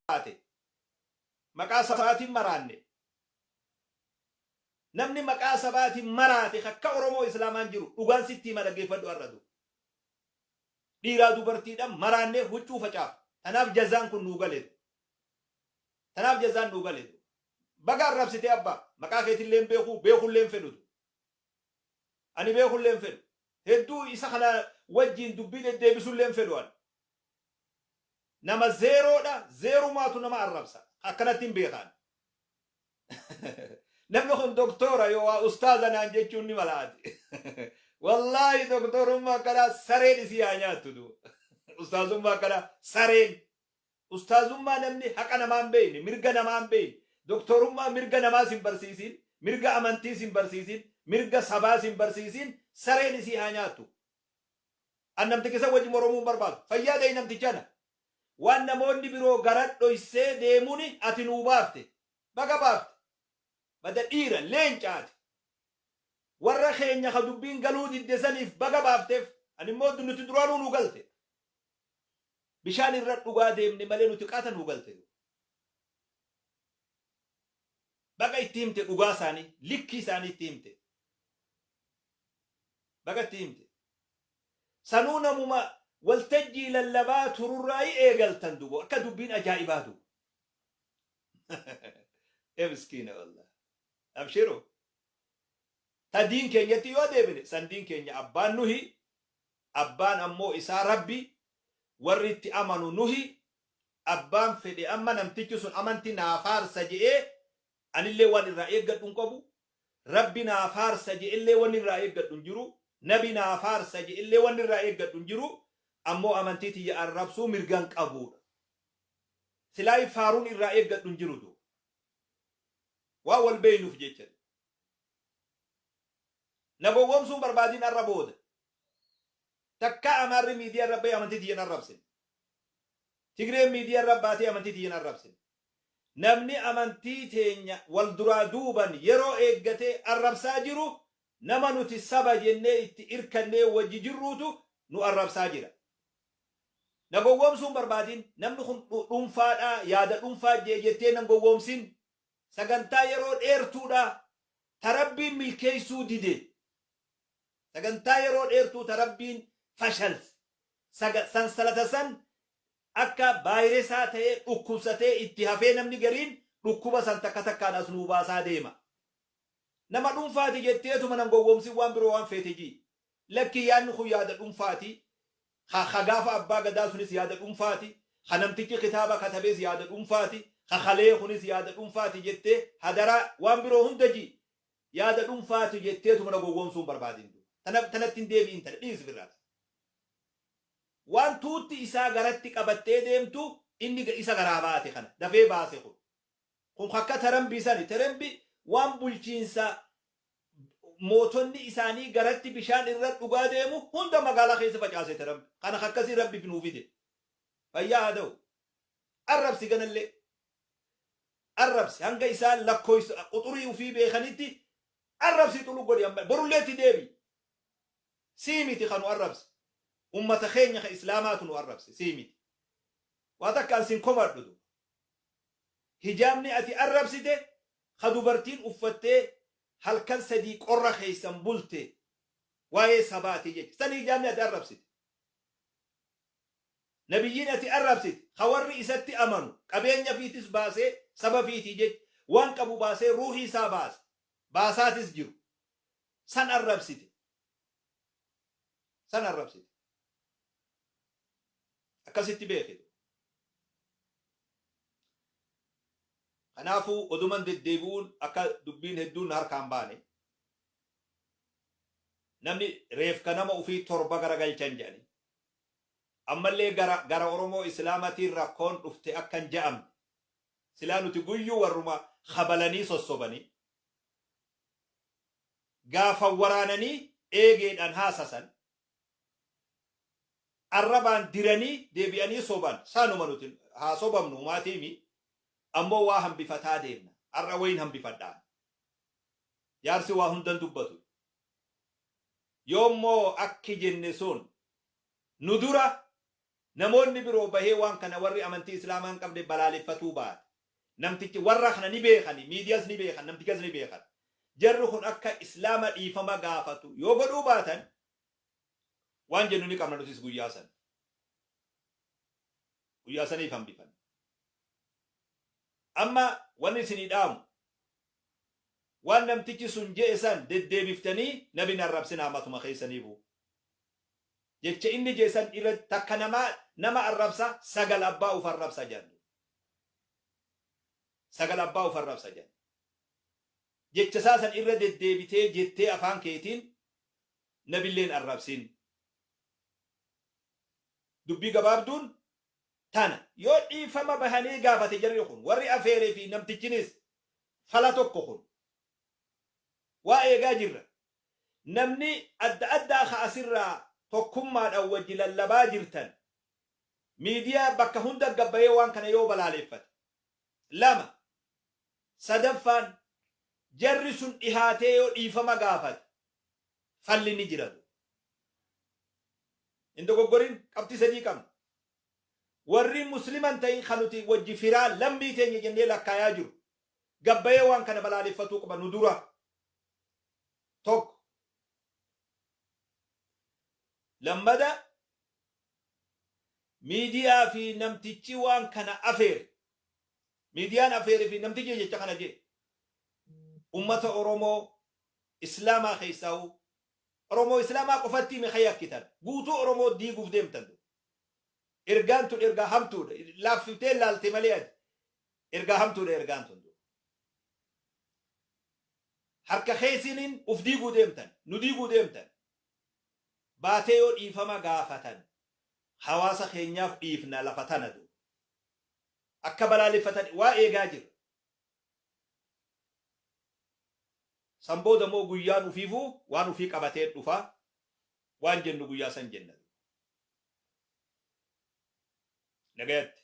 Maraate. Maqaa sabaatiin maraanne. Namni maqaa sabaatiin maraate akka Oromoo Islaamaan jiru dhugaan sitti hima, dhaggeeffadhu har'atu. Dhiiraa dubartiidhaan maraannee huccuu facaaf. Tanaaf jazaan kun nuu galeetu. Tanaaf jazaan nuu galeetu. Baga arrabsitee abbaa, maqaa keetillee hin beekuu, beekullee hin fedhutu. Ani beekullee hin fedhu. Hedduu isa kana wajjin dubbii deddeebisullee hin fedhu ani. Nama zeeroodha, zeerumaatu nama arrabsa. Akkanatti hin beekaan. Namni kun doktora yoo waa ustaaza naan jechuun ni malaati. Wallaahi, doktorummaa akkanaa sareen isii haa nyaattu du. Ustaazummaa akkanaa sareen. Ustaazummaa namni haqa namaa hin beekne, mirga namaa hin beekne, doktorummaa mirga namaas hin barsiisin, mirga amantiis hin barsiisin, mirga sabaas hin barsiisin, sareen isii haa nyaattu. An namticha isa wajji moromuu hin barbaadu. Fayyaa ta'e namtichana. Waan namoonni biroo gara dhoysee deemuuni ati nuu baafte. Baga baafte. Bada dhiira leenca ati. Warra keenya ka dubbiin galuu didde saniif baga baafteef. Ani immoo nuti duraanuu nuu galte. Bishaan irra dhugaa deemne malee nuti qaata nuu galte. Baga itti himte dhugaa isaanii, likkii isaanii itti himte. Baga itti himte. Sanuu namuma waltajjii lallabaa tururraayi eegaltan dubo akka dubbiin ajaa'ibaa dubo. Ee miskiina wallah. Abshiru. Ta diin keenyatti yoo deebine, san diin keenya abbaan nuhi, abbaan ammoo isaa Rabbi, warri itti amanu nuhi. Abbaan fedhe amma namtichi sun amanti naa faarsa je'ee anillee waan irraa eeggadhu hin qabu. Rabbi naa faarsa je'ellee wanni irraa eeggadhu hin jiru. Nabi naa faarsa je'ellee wanni irraa eeggadhu hin jiru. Ammoo amantii tiyya arrabsuu mirgan qabuudha. Silaayi faaruun irraa eeggadhu hin jiru duuba. Waan wal beeynuuf jecha. Na gowwoomsuun barbaadiin arra booda. Takkaa Amaarri miidiyaa irra bahee amantii tiyyan arrabsine. Tigreen miidiyaa irra baatee amantii tiyyan arrabsine. Namni amantii teenya wal duraa duuban yeroo eeggatee arrabsaa jiru nama nuti saba jennee itti irkannee wajji jirruutu nu arrabsaa jira. Na gowwoomsuun barbaadin, namni kun dhuunfaadha, yaada dhuunfaa jee jettee nan gowwoomsin. Sagantaa yeroo dheertuudha ta Rabbiin milkeessuu dide. Sagantaa yeroo dheertuu ta Rabbiin fashalse. Sansalata san akka vaayiresaa ta'ee dhukkubsatee itti hafee namni gariin dhukkuba san takka takkaan as nuu baasaa deema. Nama dhuunfaati jetteetuma nan gowwoomsin, waan biroo waan feete jii. Lakkii, yaadni kun yaada dhuunfaati. Ha gaafa abbaa gadaa sunis yaada dhuunfaati. Ha namtichi kitaaba katabees yaada dhuunfaati. Ha kalee kunis yaada dhuunfaati jettee hadaraa waan biroo hunda jii. Yaada dhuunfaati jetteetuma na gowwoomsuu hin barbaadin. Tanatti hin deebi'in, tana dhiisi birraa. Waan tuutti isaa garatti qabattee deemtu inni isa garaa baate kana dafee baase kun. Kun akka Tarambii sani. Tarambi waan bulchiinsa mootonni isaanii garatti bishaan irra dhugaa deemu hunda magaalaa keessa facaase Tarambi. Kana akkasii Rabbi nuu fide. Fayyaa haa ta'u. Arrabsi ganallee. Arrabsi hanga isaan lakkoofsa quxurii ofii beekanitti arrabsi, xulu godhi, amma borullee itti deebi. Sii miti kan nu arrabse. Ummata keenya ka Islaamaatu nu arrabse, sii miti. Waa takka an sin komadhu duuba. Hijaabni ati arrabsite ka dubartiin uffattee halkan 3 qorra keessan bulte waa'ee sabaati jecha. San hijaabni ati arrabsite. Nabiyyiin ati arrabsite ka warri isatti amanu qabeenya fiitis baasee, saba fiitii jecha waan qabu baasee, ruuhii isaa baase baasaatis jiru. San arrabsite. San arrabsite. Akkasitti beekitu. Kanaafuu oduman deddeebi'uun akka dubbiin hedduun na harkaan baane. Namni reefka nama ofii torba garagalchan jedhani. Ammallee gara Oromoo Islaamatiin rakkoon dhufte akka hin ja'amne. Silaa nuti guyyuu warruma kabalanii sossobanii. Gaafa waraananii eegeedhaan haasasan. Arrabaan diranii deebi'anii soban. Saanuma nuti haa sobamnu humaatiimi. Ammoo waa hambifataa deemna. Har'a wayin hambifadhaan. Jaarsi waa hundan dubbatu. Yoommoo akki jenne sun nu dura Namoonni biroo bahee waan kana warri amantii Islaamaa hin qabne balaaleffatuu baate. Namtichi warra kana ni beekani, miidiyaas ni beekan, namtichas ni beekan. Jarri kun akka Islaama dhiifama gaafatu yoo godhuu baatan, waan jennu ni qabna nutis guyyaa san. Guyyaa saniif hambifan. Amma wanni isinii dhaamu, waan namtichi sun je'e san deddeebiftanii nabi hin arrabsinaa matuma keessaniifuu. Jecha inni je'e san irra takka namaa nama arrabsa, sagal abbaa uf arrabsa jedhan. Sagal abbaa uf arrabsa jedhan. Jecha isaa san irra deddeebitee jettee afaan keetiin nabilleen arrabsin. Dubbii gabaabduun tana. Yoo dhiifama bahanii gaafate jarri kun, warri afeere fi namtichinis, fala tokko kun. Waa eegaa jirra. Namni adda addaa ka asirraa tokkummaadhaan wajji lallabaa jirtan, miidiyaa bakka hunda gabbayee waan kana yoo balaaleffate. Lama. Sadaffaan, jarri sun dhihaatee yoo dhiifama gaafate, falli ni jira. Hin dogoggorin, qabxii sadii qabna. Warri Musliman ta'in kan nuti wajji firaa lammii teenya jennee lakkaayaa jiru, gabbayee waan kana balaaleffatuu qaba nu dura. Tokko. Lammada, miidiyaa fi namtichi waan kana afeere. Miidiyaan afeere fi namtichi jecha kana jee. Ummata Oromoo Islaamaa keessaa'u, Oromoo Islaamaa qofatti hime yakkitan. Guutuu Oromoo diiguuf deemtan. Ergaan tun ergaa hamtuudha. Laaffiftee laalte malee ati. Ergaa hamtuudha ergaan tun. Harka keessiniin uf diiguu deemtan. Nu diiguu deemtan. Baatee yoo dhiifama gaafatan, hawaasa keenyaaf dhiifna lafa tana du. Akka balaaleffatan waa eegaa jira. San booda immoo guyyaan ufiifuu waan ufii qabatee dhufa, waan jennu guyyaa san jenna. Nagayatti.